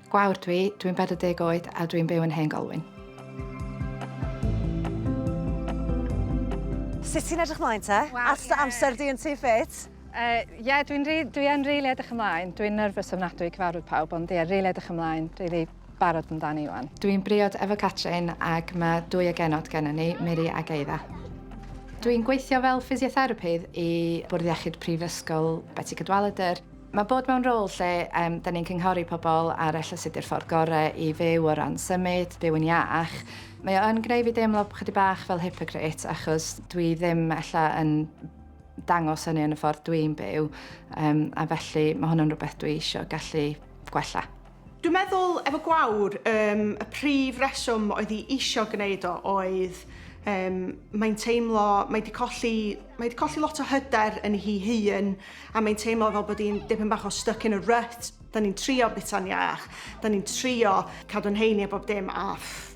Gwawr dwi, dwi'n 40 oed a dwi'n byw yn Hen Golwyn. Sut ti'n edrych mlaen te? Wel, At dy amser di yn Tŷ Ffit? Yy ie, dwi'n ri- dwi yn rili edrych ymlaen. Dwi'n nervous ofnadwy i cyfarfod pawb, ond ie, rili edrych ymlaen, rili barod amdani ŵan. Dwi'n briod efo Catrin ac mae dwy o genod gennon ni, Miri ac Eira. Dwi'n gweithio fel ffisiotherapydd i Bwrdd Iechyd Prifysgol Betsi Cadwaladr. Mae bod mewn rôl lle um, da ni'n cynghori pobl ar ella sut yw'r ffordd gorau i fyw o ran symud, byw yn iach, mae o yn gwneud fi deimlo chydig bach fel hypocrite achos dwi ddim ella yn dangos hynny yn y ffordd dwi'n byw um, a felly mae hwn yn rhywbeth dwi eisiau gallu gwella. Dwi'n meddwl efo Gwawr, um, y prif reswm oedd hi isio gwneud o oedd um, mae'n teimlo, mae di colli, mae di colli lot o hyder yn hi hun a mae'n teimlo fel bod hi'n dipyn bach o stuck in a rut. Da ni'n trio bita'n iach, da ni'n trio cadw'n heini a bob dim a pff,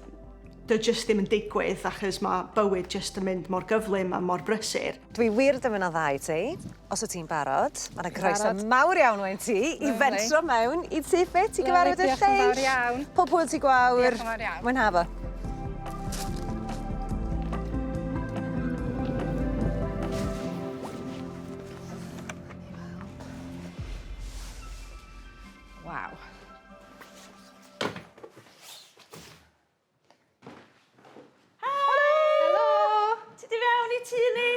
dy jyst ddim yn digwydd achos mae bywyd jyst yn mynd mor gyflym a mor brysur. Dwi wir dymuno dda i ti. Os wyt ti'n barod, mae 'na groeso mawr iawn wen ti i fentro mewn i Tŷ Ffit i gyfarfod y lleill. Diolch yn fawr iawn. Pob hwyl ti Gwawr. Diolch yn fawr iawn. Mwynha fo. Waw. Helo! Ti di fewn i tŷ ni?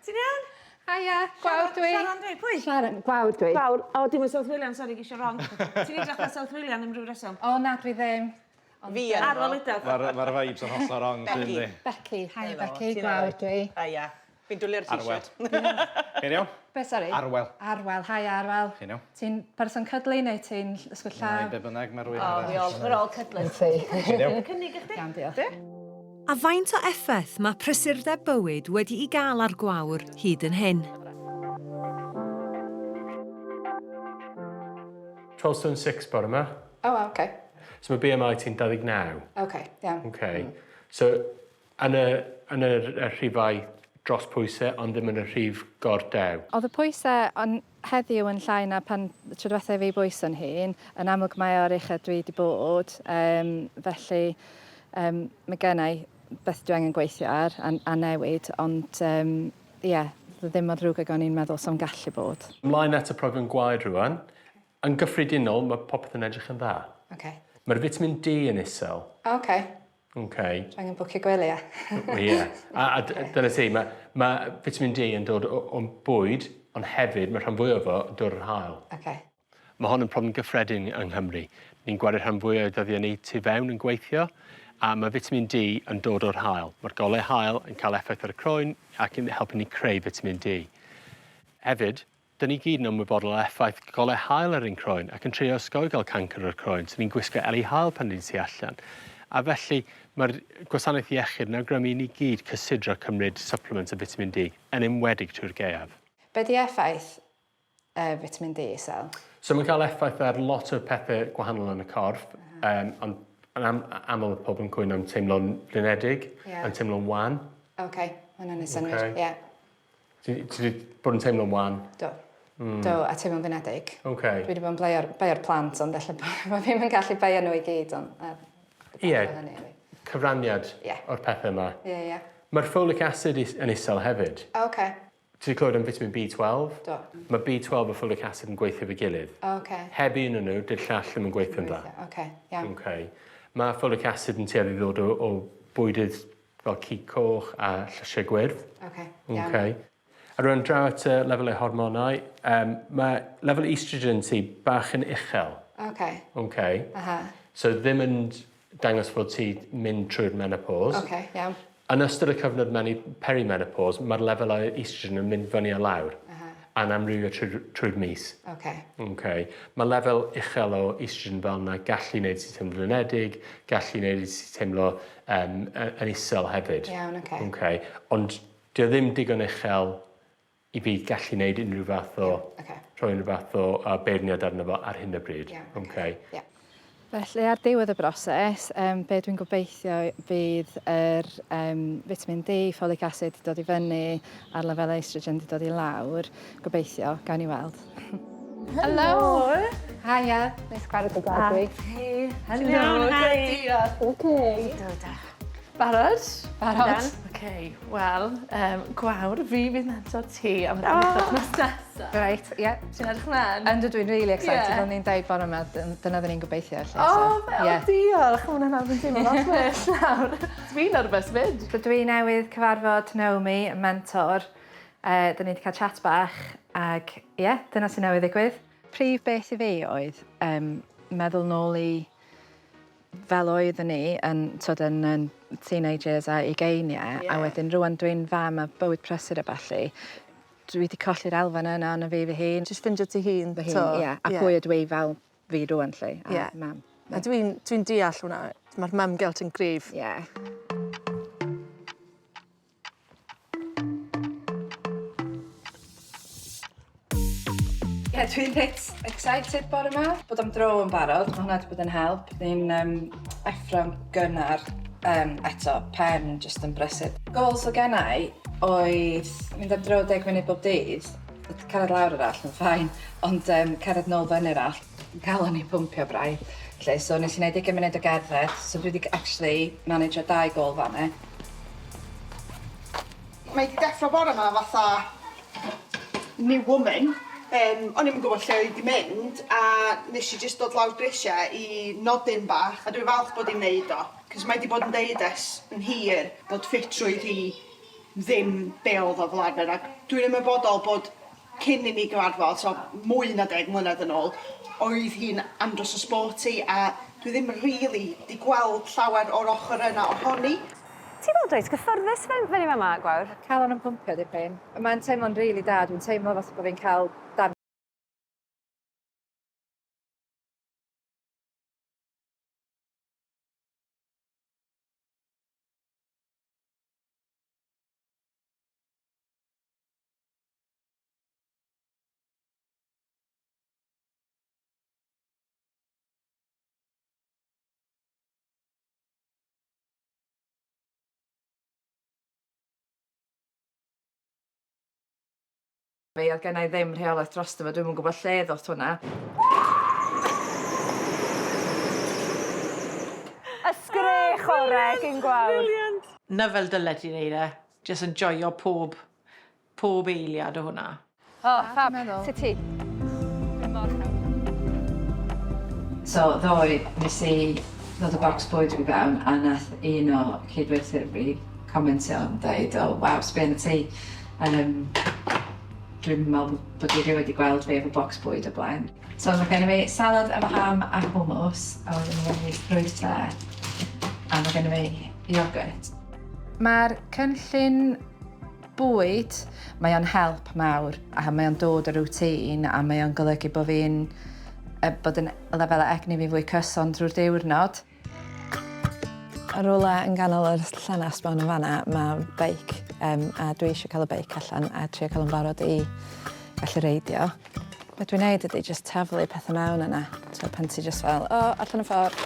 Ti'n iawn? Haia, Gwawr dwi. Sharon dwi. Pwy? Sharon, Gwawr dwi. Gwawr. O, dim yn South Walian, sori, ges i wrong. Ti'n edrych fel South Walian am ryw reswm. O, na, dwi ddim. Fi yn Arwel Lidaf. Mae'r ma vibes yn hollol wrong, Becky. Becky, haia Becky, Gwawr dwi. Haia. Fi'n dwlu'r Arwel. t-shirt. Chi'n iawn? Be, sori? Arwel. Arwel, hi Arwel. Chi'n iawn? Ti'n person cydlu neu ti'n ysgwyd llaw? Nai, be bynnag, mae rwy'n O, we all, we're all cuddlers. Chi'n iawn? Cynnig i chdi? Iawn, diolch. A faint o effaith mae prysurdeb bywyd wedi'i gael ar Gwawr hyd yn hyn? 12 stone 6 bore 'ma. O, wow, okay. So mae BMI ti'n 29. Okay, iawn. Okay. So Yn y, yn yr, y rhifau dros pwysau, ond ddim yn y rhif gordew. Oedd y pwysau on heddiw yn llai na pan tro diwetha i fi bwyso'n hun. Yn amlwg mae o'r ucha dwi wedi bod, um, felly um, mae gen i beth dwi angen gweithio ar a, a newid, ond um, ie, yeah, ddim mor ddrwg ag o'n i'n meddwl so'n gallu bod. Ymlaen at y profion gwaed rwan. Yn gyffredinol, mae popeth yn edrych yn dda. Okay. Mae'r vitamin D yn isel. Okay. Okay. Dwi angen bwcio gwely, ia. Ie. A, a dyna ti, mae, mae vitamin D yn dod o'n bwyd, ond hefyd mae rhan fwyaf o fo yn dod o'r haul. Okay. Mae hon yn problem gyffredin yng Nghymru. Ni'n gwario rhan fwyaf o dyddiau ni tu fewn yn gweithio, a mae vitamin D yn dod o'r haul. Mae'r golau haul yn cael effaith ar y croen ac yn helpu ni creu vitamin D. Hefyd, Dyn ni gyd yn ymwybodol o effaith golau haul ar ein croen ac yn trio osgoi gael cancr o'r croen, so ni'n gwisgo eli haul pan ni'n tu allan. A felly mae'r gwasanaeth iechyd yn awgrymu i ni gyd cysidro cymryd supplements o vitamin D, yn enwedig trwy'r gaeaf. Be di effaith uh, vitamin D isel? So mae'n cael effaith ar lot o pethau gwahanol yn y corff, um, ond yn am, aml mae pobl yn cwyno am teimlo'n blinedig, yeah. yn teimlo'n wan. Oce, okay. mae hwnna'n neud synnwyr, ie. Yeah. Ti ti 'di bod yn teimlo'n wan? Do. Mm. Do, a teimlo'n flinedig. Ok. Dwi wedi bod yn bleio'r, beio'r plant, ond ella bod fi'm yn gallu beio nhw i gyd, ond... Uh, Ie, yeah, cyfraniad yeah. o'r pethau yma. Ie, yeah, ie. Yeah. Mae'r folic acid is, yn isel hefyd. Ok. Ti wedi clywed am vitamin B12? Do. Mae B12 a folic acid yn gweithio efo'i gilydd. Ok. Heb un o'n nhw, dy'r llall ddim yn gweithio'n dda. Ok, iawn. Ok. Mae folic acid yn tueddu i ddod o, o bwydydd fel cig coch a llysiau gwyrdd. Ok, iawn. Ok. A rwan draw at y lefelau hormonau, um, mae lefel estrogen ti bach yn uchel. Ok. Ok. Aha. So ddim yn dangos fod ti mynd trwy'r menopause. Ok, iawn. Yn ystod y cyfnod meni, perimenopause, mae'r lefelau estrogen yn mynd fyny a lawr. Aha. A'n amrywio trwy'r trwy mis. Ok. Ok. Mae lefel uchel o estrogen fel yna gallu wneud ti teimlo'n flinedig, gallu wneud i ti teimlo um, yn isel hefyd. Iawn, oce. Okay. Okay. Ond dio ddim digon uchel i fi gallu wneud unrhyw fath o... Yeah, okay. Rhoi unrhyw fath o uh, beirniad arno fo ar hyn o bryd. Yeah, okay. Okay. Yeah. Felly ar diwedd y broses, um, be dwi'n gobeithio fydd yr um, vitamin D, folic acid 'di dod i fyny a'r lefelau estrogen 'di dod i lawr. Gobeithio, gawn ni weld. Helo! Hiya, neis gwarad o gweld fi. Helo, hi. Barod? Barod. OK, wel, Gwawr, fi fydd mentor ti am yr wythnos nesaf. Reit, ie. Ti'n edrych mlaen? Yndw, dwi'n really excited. Ie. O'n i'n deud bore yma, dyna oedden ni'n gobeithio. Felly, O, so, fel, ie. diolch. Mae hwnna'n arfer teimlo lot well nawr. Dwi'n nervous fyd. So dwi newydd cyfarfod Naomi, y mentor. Dyn ni wedi cael chat bach, ac ie, yeah, dyna sy'n newydd ddigwydd. Prif beth i fi oedd meddwl nôl i fel oeddwn ni yn, twod, yn teenagers a ugeiniau, a wedyn rwan dwi'n fam a bywyd prysur a ballu, dwi wedi colli'r elfen yna yn y fi fy hun. Jyst ffindio ti hun. Fy hun, ie. A pwy ydw i fel fi rwan, lle, a mam. A dwi'n dwi deall hwnna. Mae'r mum guilt yn gryf. Ie. Ie, dwi'n reit excited bore yma. Bod am dro yn barod, mae hwnna wedi bod yn help. Ni'n effro'n gynnar eto, pen jyst yn brysur. Goals o gennau oedd mynd am dro 10 munud bob dydd, cerdded lawr yr allt yn fine, ond cerdded nôl fyny'r allt, calon i pwmpio braidd. Lle, so nes i wneud 20 munud o gerdded, so dwi wedi actually manage dau gôl fan'na. Mae di deffro bore yma fatha new woman. O'n i'm yn gwybod lle oedd hi 'di mynd, a nes i jyst dod lawr grisiau i nodyn bach, a dwi'n falch bod hi'n neud o. Cos mae di bod yn deud ers yn hir bod ffitrwydd hi ddim be oedd o fel arfer, ac dwi'n ymwybodol bod cyn i ni gyfarfod, so mwy na 10 mlynedd yn ôl, oedd hi'n andros o sporty, a dwi ddim really di gweld llawer o'r ochr yna ohoni. Ti'n gweld reit gyffyrddus fyny fama, Gwawr? Calon yn pwmpio dipyn. Mae'n teimlo'n rili da, dwi'n teimlo fatha bod fi'n cael darn fi, oedd gen i ddim rheolaeth drosto fo, dwi'm yn gwybod lle ddoth hwnna. Y sgrech ore gyn Gwawr. Brilliant. Na fel dyle ti wneud e. Just enjoyo pob eiliad o hwnna. O, fab. Sut ti? So, ddoe, nes i ddod o bocs bwyd fi fewn, a nath un o cydweithwyr fi comentio yn dweud, "O, waw, sbia yn y tŷ." Dwi'n meddwl bod i rioed wedi gweld fi efo bocs bwyd o blaen. So, mae gen i fi salad efo ham a hummus, a wedyn mae gen i fi ffrwythau, a mae gen i fi iogwrt. Mae'r cynllun bwyd, mae o'n help mawr, a mae o'n dod o routine, a mae o'n golygu bod fi'n bod yn lefelau egni fi fwy cyson drwy'r diwrnod. Ar rwle yn ganol yr llanast mewn yn fanna, mae beic, a dwi eisiau cael y beic allan a trio cael yn barod i gallu reidio. Be dwi'n neud ydy just taflu pethau mewn yna. So pan ti just fel, o, allan y ffordd.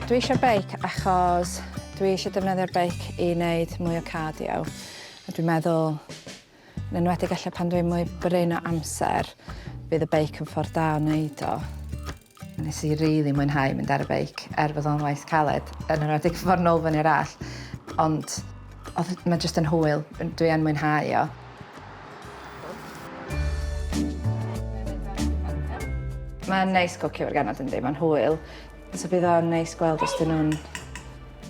Dwi eisiau beic achos dwi eisiau defnyddio'r beic i wneud mwy o cardio. A dwi'n meddwl, yn enwedig ella pan dwi'n mwy brin o amser, fydd y beic yn ffordd da o wneud o. Nes i rili mwynhau mynd ar y beic, er bod o'n waith caled, yn enwedig ffordd nôl fyny'r allt. Ond oedd, mae jyst yn hwyl, dwi yn mwynhau o. Mae'n neis cwcio efo'r genod yndi, mae'n hwyl. So bydd o'n neis gweld os dyn nhw'n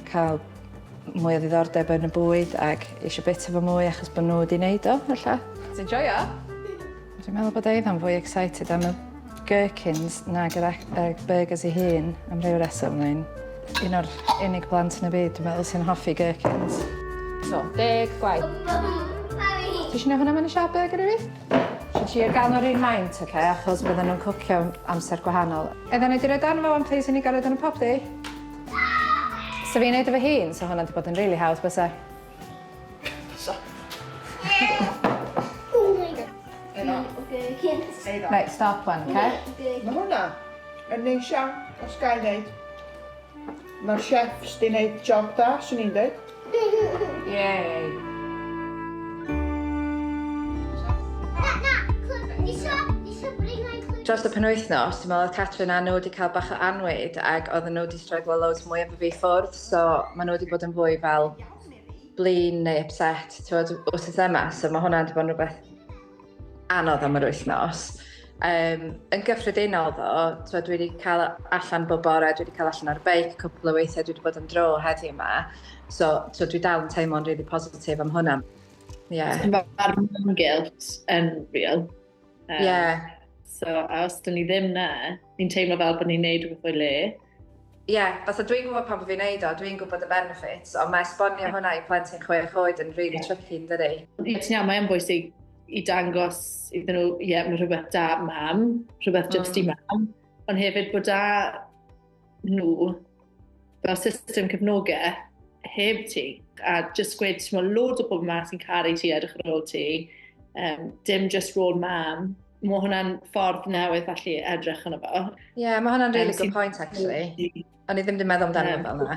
cael mwy o ddiddordeb yn y bwyd ac eisiau bit efo mwy achos bod nhw wedi wneud o, ella. Ti'n joio? Dwi'n meddwl bod Eidda'n fwy excited am y gherkins nag yr burgers ei hun am ryw reswm. Mae'n un o'r unig blant yn y byd, dwi'n meddwl, sy'n hoffi gherkins. So, 10 gwaith. Ti eisiau gwneud hwnna mewn i siâp burger i fi? So ti ar gael nhw'r un maint, oce, okay, achos bydden nhw'n cwcio amser gwahanol. Eidda, nei di roi darn fo wan, please, i ni gael yn y popty? So fi'n neud o fy hun, so hwnna wedi bod yn really hawdd, bysa? Bysa. Oh my God. Gherkins. Right, stop one, okay? Mae hwnna yn neis iawn, os ga i ddeud. Mae'r chefs di wneud job da, swn i'n dweud. Yay! Na, na, Dros y penwythnos, dwi'n meddwl oedd Catrin a nhw wedi cael bach o anwyd ac oedden nhw wedi stryglo loads mwy efo fi ffwrdd, so maen nhw wedi bod yn fwy fel blin neu upset, ti'n wythnos yma, so mae hwnna wedi bod yn rhywbeth anodd am yr wythnos. Yn gyffredinol ddo, twod, dwi wedi cael allan bob bore, dwi wedi cael allan ar y beic cwpl o weithiau, dwi wedi bod yn dro heddiw yma. So, twod, dwi dal yn teimlo'n really positif am hwnna. Yeah. Mae'r mum guilt yn real. So, a os dyn ni ddim na, ni'n teimlo fel bod ni'n neud rhywbeth o'i le. Ie, yeah, fatha dwi'n gwybod pan bod fi'n neud o, dwi'n gwybod y benefits, ond mae esbonio hwnna i plentyn 6 oed yn really tricky, yn dydi? Ie, ti'n iawn, mae'n bwysig i dangos iddyn nhw, ie, yeah, mae rhywbeth da mam, rhywbeth just i mam, ond hefyd bod da nhw fel system cefnogaeth heb ti, a just gweud, ti'n meddwl, loads o bobl ma sy'n caru ti, edrych ar ôl ti, dim just rôl mam. Mae hwnna'n ffordd newydd felly edrych yno fo. Ie, yeah, mae hwnna'n really good point, actually. O'n i ddim wedi meddwl amdano fel yna.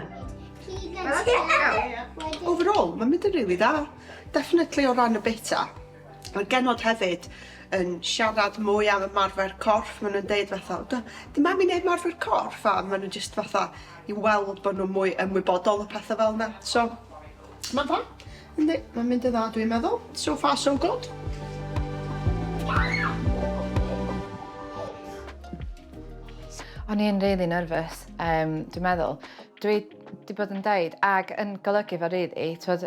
Overall, mae'n mynd yn really dda. Definitely o ran y bita. Mae'r genod hefyd yn siarad mwy am ymarfer corff. Maen nhw'n deud fatha, di mami wneud ymarfer corff? A maen nhw'n just fatha i weld bod nhw'n mwy ymwybodol o pethau fel yna. So, mae'n dda. Yndi, mae'n mynd yn dda dwi'n meddwl. So far, so good. O'n i'n really nervous, dwi'n meddwl. Dwi wedi bod yn deud, ag yn golygu fo really, twod,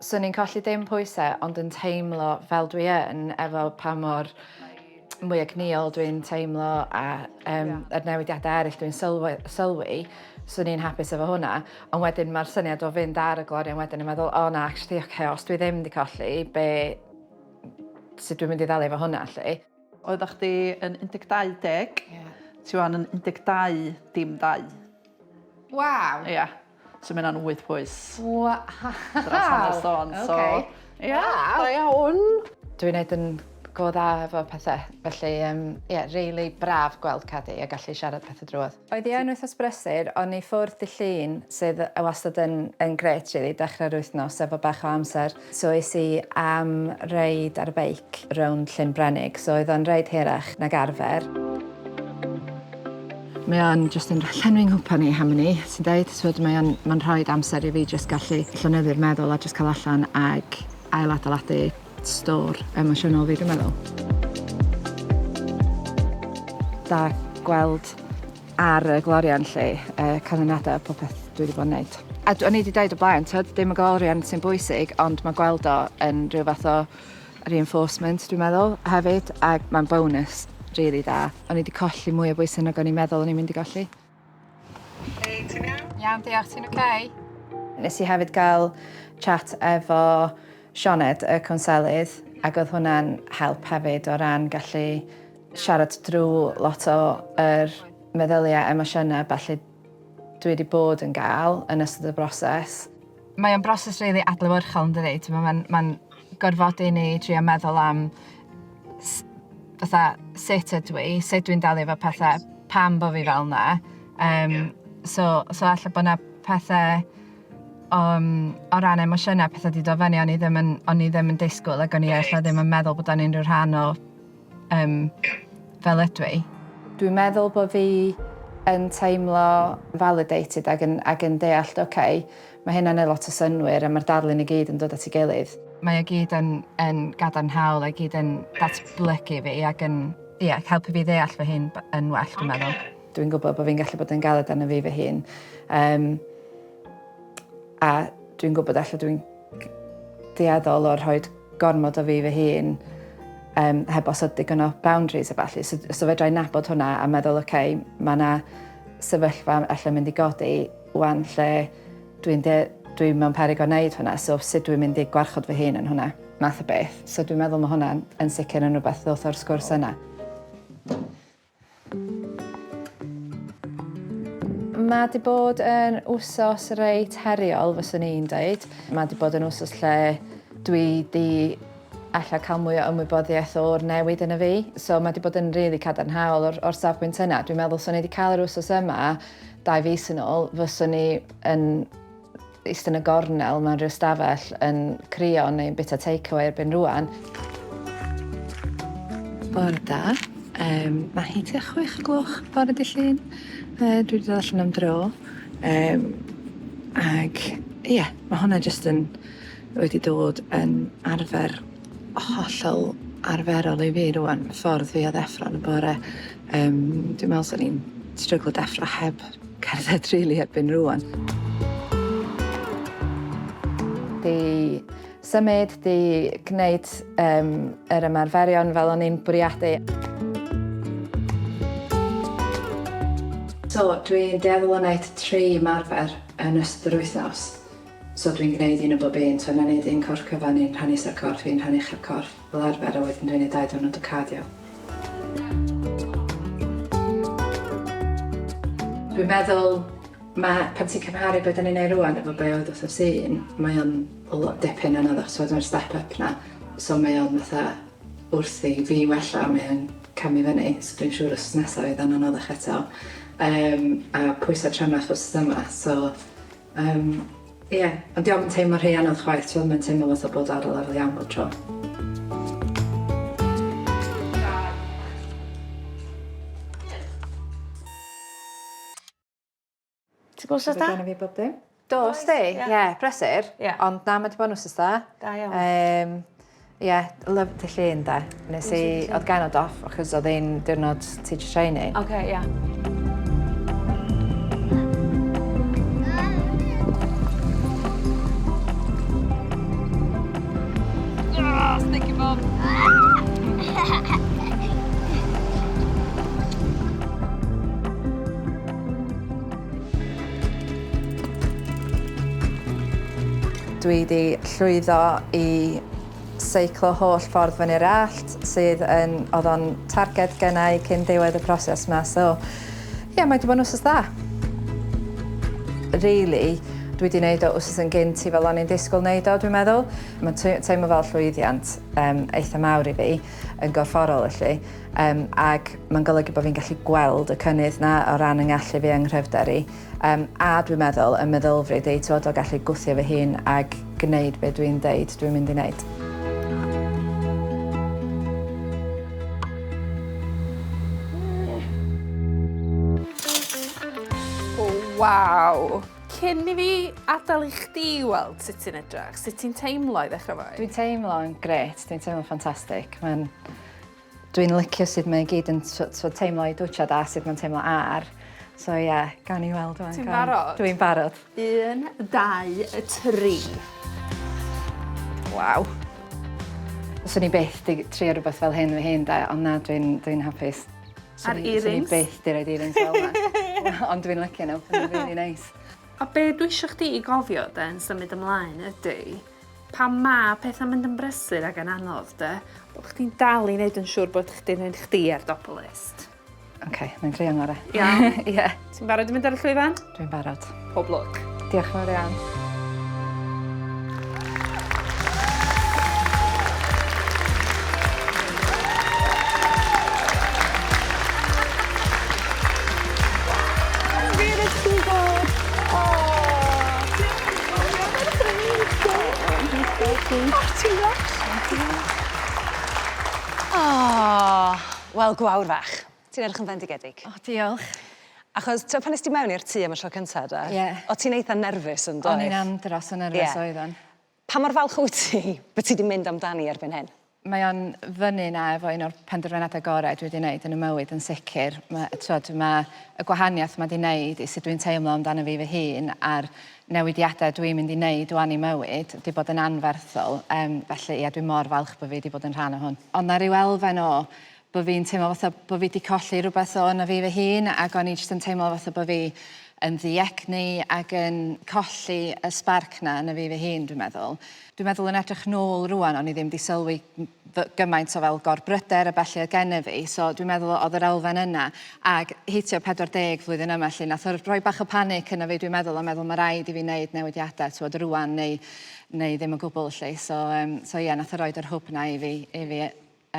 swn i'n colli dim pwysau, ond yn teimlo fel dwi yn, efo pa mor mwy egnïol dwi'n teimlo a yr newidiadau eraill dwi'n sylwi, swn i'n hapus efo hwnna. Ond wedyn mae'r syniad o fynd ar y glorian wedyn yn meddwl, o na, actually, okay, os dwi ddim wedi colli, be, sut dwi'n mynd i ddelio efo hwnna, lle? Oeddach chdi yn 12.10, ti wan yn 12 dim 2. Waw! Ia. So mae hynna'n 8 pwys. Waw! Dros hanner stôn. So, ia, da iawn. Dwi'n neud yn go dda efo pethau, felly yeah, really braf gweld Cadi a gallu siarad pethau drwodd. Oedd hi yn wythnos brysur, o'n i ffwrdd dy Llun, sydd wastad yn grêt, really, dechrau'r wythnos efo bach o amser. So es i am reid ar y beic rownd Llyn Brenig, so oedd o'n reid hirach nag arfer. Mae o'n just yn llenwi nghwpan i am hynny, ti'n deud. So mae o'n mae'n rhoi amser i fi just gallu llonyddu'r meddwl a just cael allan ag ail-adeiladu stôr emosiynol fi, dwi'n meddwl. Da gweld ar y glorian lle, canlyniadau popeth dwi wedi bod yn neud. A o'n i wedi deud o blaen, tyd, dim y glorian sy'n bwysig, ond mae gweld o yn rhyw fath o reinforcement, dwi'n meddwl, hefyd, ac mae'n bonus really da. O'n i wedi colli mwy o bwysau nag o'n i'n meddwl o'n i'n mynd i golli. Hei, ti'n iawn? Iawn, diolch, ti'n oce? Okay? Nes i hefyd gael chat efo Sioned, y cwnselydd, ac oedd hwnna'n help hefyd o ran gallu siarad drwy lot o yr meddyliau, emosiynau, felly dwi wedi bod yn gael yn ystod y broses. Mae o'n broses really adlewyrchol, yn dydi? Mae'n gorfodi ni trio meddwl am fatha sut ydw i, sut dwi'n delio efo pethau, pam bo fi fel 'na. So ella bod 'na pethau o ran emosiynau, pethau wedi dod fyny, o'n i ddim yn disgwyl ac o'n i ella ddim yn meddwl bod o'n unrhyw rhan o fel ydw i. Dwi'n meddwl bod fi yn teimlo validated ac yn deall, oce, okay, mae hynna'n neud lot o synnwyr a mae'r darlun i gyd yn dod at ei gilydd. Mae o gyd yn gadarnhaol a gyd yn datblygu fi ac yn helpu fi ddeall fy hun yn well, dwi'n meddwl. Dwi'n gwybod bod fi'n gallu bod yn galed arno fi fy hun. A dwi'n gwybod ella dwi'n dueddol o rhoi gormod o fi fy hun heb osod digon o boundaries a ballu. So fedra i nabod hwnna a meddwl, oce, okay, mae yna sefyllfa ella mynd i godi wan lle dwi mewn peryg o wneud hwnna, so sut dwi'n mynd i gwarchod fy hun yn hwnna, math o beth. So dwi'n meddwl mae hwnna yn sicr yn rhywbeth ddoth o'r sgwrs yna. Mae di bod yn wsos reit heriol, fyswn i'n dweud. Mae di bod yn wsos lle dwi di ella cael mwy o ymwybyddiaeth o'r newid yn y fi. So mae di bod yn rili cadarnhaol o'r safbwynt yna. Dwi'n meddwl swn i wedi cael yr wsos yma 2 fis yn ôl, fyswn i yn eistedd yn y gornel mewn rhyw stafell yn crio neu'n bita takeaway erbyn rŵan. Bore da. Um, mae hi tua 6 gloch bore dy Llun. Dwi wedi dod allan am dro. Um, ag ie, yeah, mae hwnna jyst yn wedi dod yn arfer hollol arferol i fi rŵan, ffordd fi o ddeffro yn y bore. Um, dwi'n meddwl swn i'n stryglo deffro heb cerdded rili erbyn rŵan. Di symud, di gwneud um, yr ymarferion fel o'n i'n bwriadu. So, dwi'n dueddol o wneud tri ymarfer yn ystod yr wythnos. So dwi'n gwneud un o bob un, so wna i wneud un corff cyfan, un rhan isa'r corff, un rhan ucha'r corff, fel arfer, a wedyn dwi'n gwneud dau diwrnod o cardio. Dwi'n meddwl mae pan ti'n cymharu be 'dan ni'n neud rŵan efo be oedd wthnos un, mae o'n lo- dipyn anoddach, so mae'r step up 'na. So mae o'n fatha wrth i fi wella mae o'n camu fyny, so dwi'n siŵr wsos nesa fydd o'n anoddach eto. Yym a pwysa trymach wsos yma, so Yym, ie, ond dio'm yn teimlo rhy anodd chwaith, t'mo' mae'n teimlo fatha bod ar y lefel iawn bob tro. Ti gweld wsos da? Gynna fi bob dim. Do, sti? Ie, yeah, brysur. Ie. Ond na, mae 'di bod yn wsos da. Da iawn. Yym, ie, lyfed dy llun de. Nes i, oedd genod off, achos oedd hi'n diwrnod teacher training. Oce, ia. Ah, sticky bomb. Dwi 'di llwyddo i seiclo holl ffordd fyny'r allt sydd yn... oedd o'n targed genna i cyn diwedd y proses 'ma so ie mae 'di bod yn wsos dda. Rili dwi 'di neud o wsos yn gynt i fel o'n i'n disgwyl neud o dwi'n meddwl. Mae'n teimlo fel llwyddiant yym eitha mawr i fi yn gorfforol felly yym ag mae'n golygu bod fi'n gallu gweld y cynnydd 'na o ran 'y ngallu fi yng nghryfder i. Yym a dwi'n meddwl y meddylfryd i t'wod o gallu gwthio fy hun ag gneud be' dwi'n deud dwi'n mynd i neud. O waw! Cyn i fi adael i chdi weld sut ti'n edrych, sut ti'n teimlo i ddechrau fo? Dwi'n teimlo'n grêt, dwi'n teimlo'n ffantastig. Mae'n Dwi'n licio sut mae i gyd yn so teimlo i dwtsiad a sut mae'n teimlo ar. So ie, yeah, gawn ni weld wan. Ti'n barod? Dwi'n barod. 1, 2, 3. Waw. Swn i byth 'di trio rhywbeth fel hyn fy hun de, ond na dwi'n dwi hapus. A'r earrings? Swn i byth 'di roid earrings fel 'na. Ond dwi'n licio nhw, maen nhw'n really nice. A be dwi isio chdi i gofio de yn symud ymlaen ydy, pan ma' pethau'n mynd yn brysur ac yn anodd de, bod chdi'n dal i wneud yn siŵr bod chdi'n rhoid chdi ar dop y list. Oce, okay, mae'n trio ngorau. Iawn? Ie. yeah. Ti'n barod i mynd ar y llwyfan? Dwi'n barod. Pob lwc. Diolch yn fawr iawn. Oh, wel, gwawr fach. Ti'n edrych yn fendigedig. O, oh, diolch. Achos, ti'n pan nes ti mewn i'r tŷ am y tro cyntaf, da? Ie. Yeah. O ti'n eitha nerfus yn doedd? O'n i'n andros o nerfus yeah. oedden. Pa mor falch wyt ti bod ti 'di mynd amdani erbyn hyn? Mae o'n fyny 'na efo un o'r penderfyniadau gorau dwi 'di wneud yn 'y mywyd yn sicr. Ma' t'wod ma' y gwahaniaeth ma' 'di wneud i sut dwi'n teimlo amdano fi fy hun a'r newidiadau dwi'n mynd i wneud ŵan i mywyd 'di bod yn anferthol. Yym felly ie dwi mor falch bo' fi 'di bod yn rhan o hwn. Ond 'na ryw elfen o bo' fi'n teimlo fatha bo' fi 'di colli rwbeth o yno fi fy hun ac o'n i jyst yn teimlo fatha bo' fi yn ddiegni ac yn colli y sbarc 'na yno fi fy hun dwi'n meddwl. Dwi'n meddwl yn edrych nôl rŵan o'n i ddim 'di sylwi gymaint o fel gorbryder a ballu oedd gennyf fi so dwi'n meddwl o'dd yr elfen yna ag hitio 40 flwyddyn yma 'lly nath o roi bach o panic yno fi dwi'n meddwl a meddwl ma' raid i fi neud newidiade t'wod rŵan neu neu ddim o gwbwl 'lly so yym so ie nath o roid yr hwb 'na i fi i fi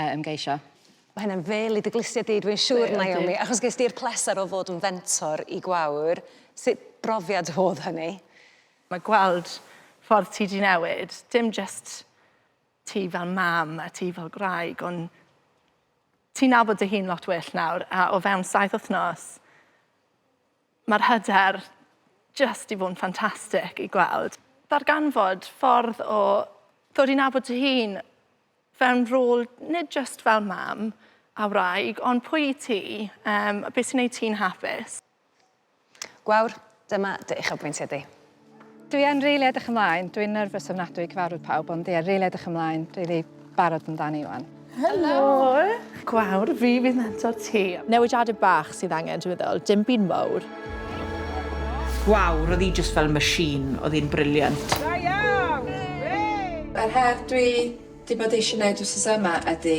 ymgeisio. Mae hynna'n fêl i dy glustiau di, dwi'n siŵr, Naomi, achos ges di'r pleser o fod yn fentor i Gwawr. Sut brofiad oedd hynny? Mae gweld ffordd ti 'di newid, dim jyst ti fel mam a ti fel gwraig, ond Ti'n nabod dy hun lot well nawr, a o fewn saith wythnos, mae'r hyder jyst 'di bod yn ffantastig i gweld. Darganfod ffordd o ddod i nabod dy hun fewn rôl nid jyst fel mam a wraig, ond pwy wyt ti, um, a beth sy'n gwneud ti'n hapus. Gwawr, dyma dy uchelbwyntiau di. Dwi yn rili edrych ymlaen. Dwi'n nervous ofnadwy i cyfarfod pawb, ond ie, rili edrych ymlaen, rili barod amdani wan. Helo! Gwawr, fi fydd mentor ti. Newidiadau bach sydd angen, dwi'n meddwl, dim byd mawr. Gwawr, oedd hi just fel machine, oedd hi'n brilliant. Da iawn! Yr her dwi 'di bod eisiau gwneud wsos yma ydy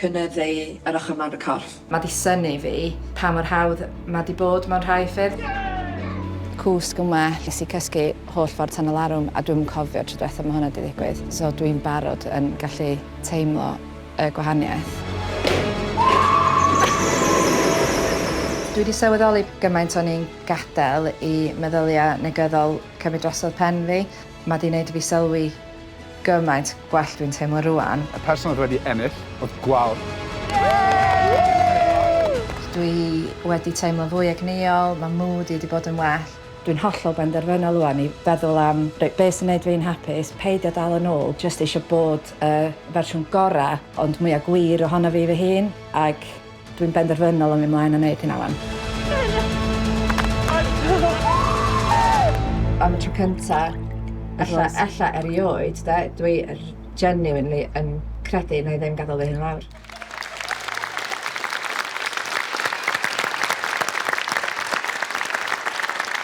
cynyddu yr ochr mawr y corff. Mae 'di synnu fi pa mor hawdd mae 'di bod mewn rhai ffyrdd. Cwsg yn well, nes i cysgu holl ffordd tan y larwm a dwi'm yn cofio tro diwetha ma' hwnna 'di ddigwydd. So dwi'n barod yn gallu teimlo y gwahaniaeth. Dwi 'di sylweddoli gymaint o'n i'n gadael i meddyliau negyddol cymryd drosodd pen fi. Mae 'di neud i fi sylwi gymaint gwell dwi'n teimlo rŵan. Y person oedd wedi ennill oedd Gwawr. Dwi wedi teimlo fwy egnïol, mae mood i wedi bod yn well. Dwi'n hollol benderfynol ŵan i feddwl am reit be' sy'n neud fi'n hapus, peidio dal yn ôl, jyst eisiau bod y fersiwn gora' ond mwya gwir ohono fi fy hun ag Dwi'n benderfynol o mynd mlaen a neud hynna wan. Am y tro cynta, ella, ella erioed, de, dwi genuinely yn credu na i ddim gadael fy hun lawr.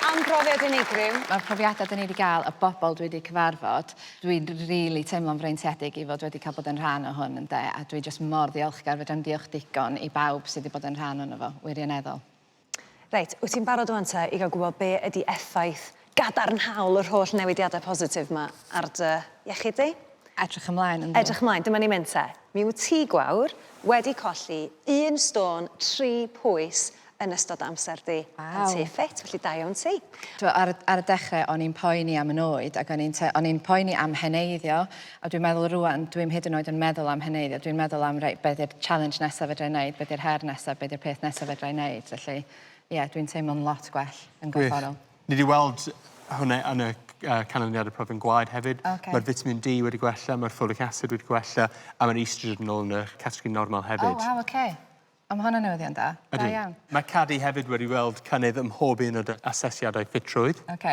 Am brofiad unigryw. Mae'r profiadau 'da ni 'di gael, y bobl dwi 'di cyfarfod, Dwi'n rili teimlo'n freintiedig i fod wedi cael bod yn rhan o hwn ynde a dwi jyst mor ddiolchgar fedrai'm diolch digon i bawb sydd 'di bod yn rhan ono fo, wirioneddol. Reit, wyt ti'n barod ŵan te i ga'l gwbod be' ydi effaith gadarnhaol yr holl newidiade positif 'ma ar dy iechyd di? Edrych ymlaen yndw. Edrych ymlaen, dyma ni'n mynd te. Mi wyt ti, Gwawr, wedi colli un stôn tri pwys yn ystod amser di yn Tŷ Ffit, felly da iawn ti. T'mo' ar y ar y dechre o'n i'n poeni am 'yn oed ac o'n i'n te- o'n i'n poeni am heneiddio a dwi'n meddwl rŵan dwi'm hyd yn oed yn meddwl am heneiddio dwi'n meddwl am reit be' 'di'r challenge nesa fedrai neud be' 'di'r her nesa be' 'di'r peth nesa fedrai neud felly ie dwi'n teimlo'n lot gwell yn gorfforol. Ni 'di weld hwnna yn y yy canlyniade profion gwaed hefyd. Oce. Ma'r vitamin D wedi gwella ma'r folic acid wedi gwella a ma'r estrogen nôl yn y categori normal hefyd. O waw oce. O ma' hwnna'n newyddion da. Ydi. Da iawn. Mae Cadi hefyd wedi weld cynnydd ym mhob un o dy asesiadau ffitrwydd. Oce.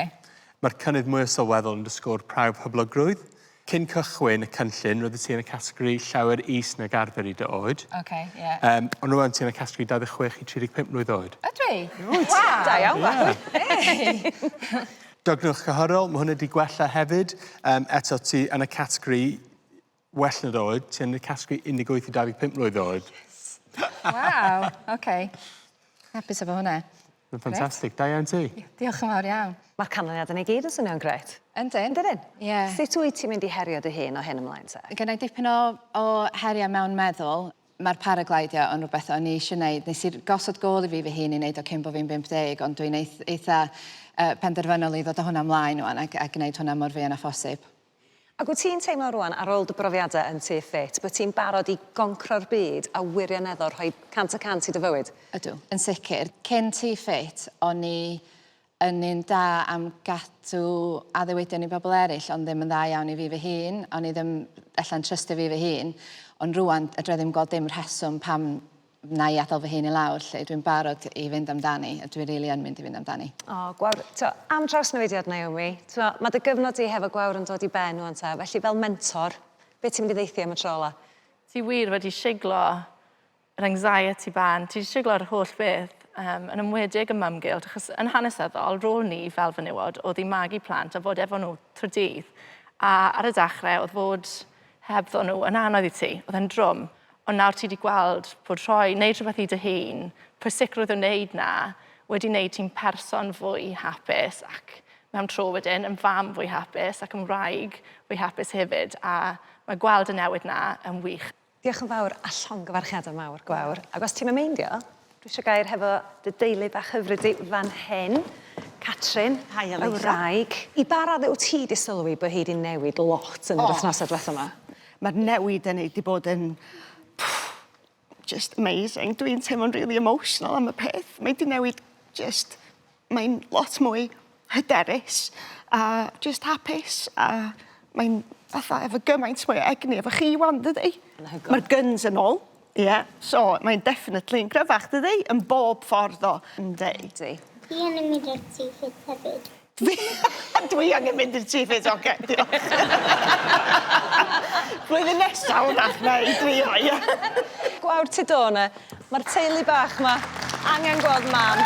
Mae'r cynnydd mwya sylweddol yn dy sgôr prawf hyblygrwydd. Cyn cychwyn y cynllun, roeddet ti yn y categori llawer is nag arfer i dy oed. Oce, ie. Yym, ond rŵan ti yn y categori 26 i 35 mlwydd oed. Ydw i? Wyt. Waw! Da iawn, Gwawr. Hey! Dygnwch cyhyrol, mae hwnna 'di gwella hefyd. Yym, eto ti yn y categori Well na dy oed, ti yn y casglu 18 i 25 mlwydd oed. Yes! Waw, oce. Hapus efo hwnna. Mae'n ffantastig, da iawn ti. Diolch yn fawr iawn. Mae'r canlyniadau i gyd yn swnio'n grêt. Yndyn. Yndydyn? Ie. Sut wyt ti'n mynd i herio dy hun o hyn ymlaen te? Gynna i dipyn o o heriau mewn meddwl. Mae'r paraglidio yn rhywbeth o'n i eisiau gwneud. Nes i gosod gôl i fi fy hun i wneud o cyn bod fi'n 50, ond dwi'n eitha uh, penderfynol i ddod â hwnna ymlaen ŵan a, a gwneud hwnna mor fuan â phosib. Ac wyt ti'n teimlo rŵan, ar ôl dy brofiadau yn Tŷ Ffit, bod ti'n barod i goncro'r byd a wirioneddol rhoi 100% i dy fywyd? Ydw, yn sicr. Cyn Tŷ Ffit, o'n i yn un da am gadw addewidion i bobl eraill, ond ddim yn dda iawn i fi fy hun. O'n i ddim ella'n trystio fi fy hun. Ond rŵan, fedra i ddim gweld dim rheswm pam wna i adael fy hun i lawr 'lly. Dwi'n barod i fynd amdani, a dwi rili yn mynd i fynd amdani. O, Gwawr, t'o', am drawsnewidiad Naomi, t'mo', ma' dy gyfnod di hefo Gwawr yn dod i ben ŵan te, felly fel mentor, be' ti'n mynd i ddeuthi am y tro ola? Ti wir wedi siglo yr anxiety bant, ti 'di siglo'r holl beth, yym, yn enwedig y mum guilt, achos yn hanesyddol, rôl ni fel fenywod o'dd i magu plant a fod efo nhw trwy'r dydd. A ar y dachre, o'dd fod hebddo nhw yn anodd i ti, o'dd e'n drwm. Ond nawr ti 'di gweld bod rhoi, wneud rhywbeth i dy hun, pwysigrwydd o wneud 'na, wedi wneud ti'n person fwy hapus ac mewn tro wedyn yn fam fwy hapus ac yn wraig fwy hapus hefyd a mae gweld y newid 'na yn wych. Diolch yn fawr a llongyfarchiadau mawr, Gwawr. Ac os ti'm yn meindio, dwi eisiau gair hefo dy deulu bach hyfryd di fan hyn. Catrin, Hi, Elisa. y wraig. I ba raddau wyt ti 'di sylwi bod hi 'di newid lot yn yr wythnosau diwetha 'ma? Mae'r newid yn ei 'di bod yn just amazing. Dwi'n teimlo'n really emotional am y peth. Mae 'di newid just, mae'n lot mwy hyderus a just hapus a mae'n fatha efo gymaint mwy o egni efo chi wan, dydi? Mae'r guns yn ôl. Ie, yeah. So mae'n definitely yn gryfach, dydi? Yn bob ffordd o. Yndi. Yndi. Fi angen mynd i'r tŷ ffit hefyd. Dwi angen mynd i'r tŷ ffit, oce, diolch. Blwyddyn nesaf wrach na i drio, ie. Gwawr Tudona, mae'r teulu bach 'ma angen gweld mam.